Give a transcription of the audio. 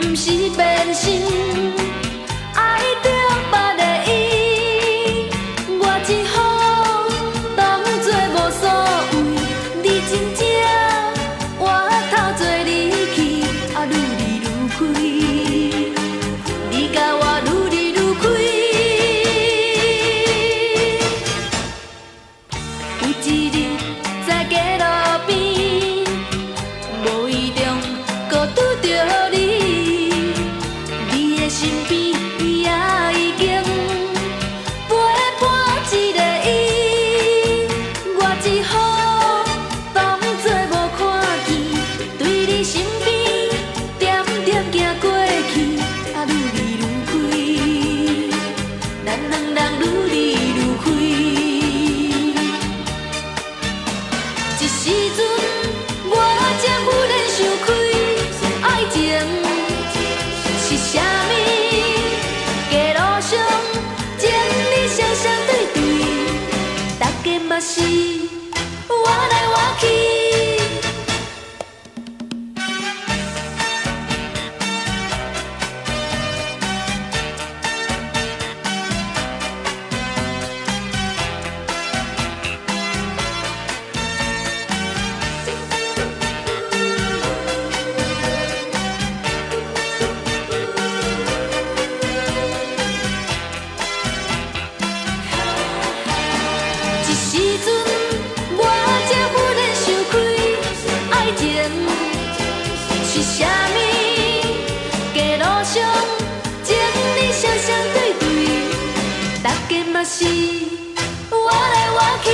毋是變心，愛著別个伊，我只好當作無所謂。你真正我頭做離去，啊，愈離愈開，你共我愈離愈開。有一日在街路邊，無意中閣拄著你，你的身邊也已經陪伴一个伊，我只好當作無看見，對你身邊點點行過去，啊，愈離愈開，咱兩人愈離愈開。這時陣我才忽然想開，愛情是啥物？街路上情你雙雙對對，大家嘛是活來活去。這時陣我才忽然想開，愛情是啥物？街路上情你雙雙對對，大家嘛是活來活去。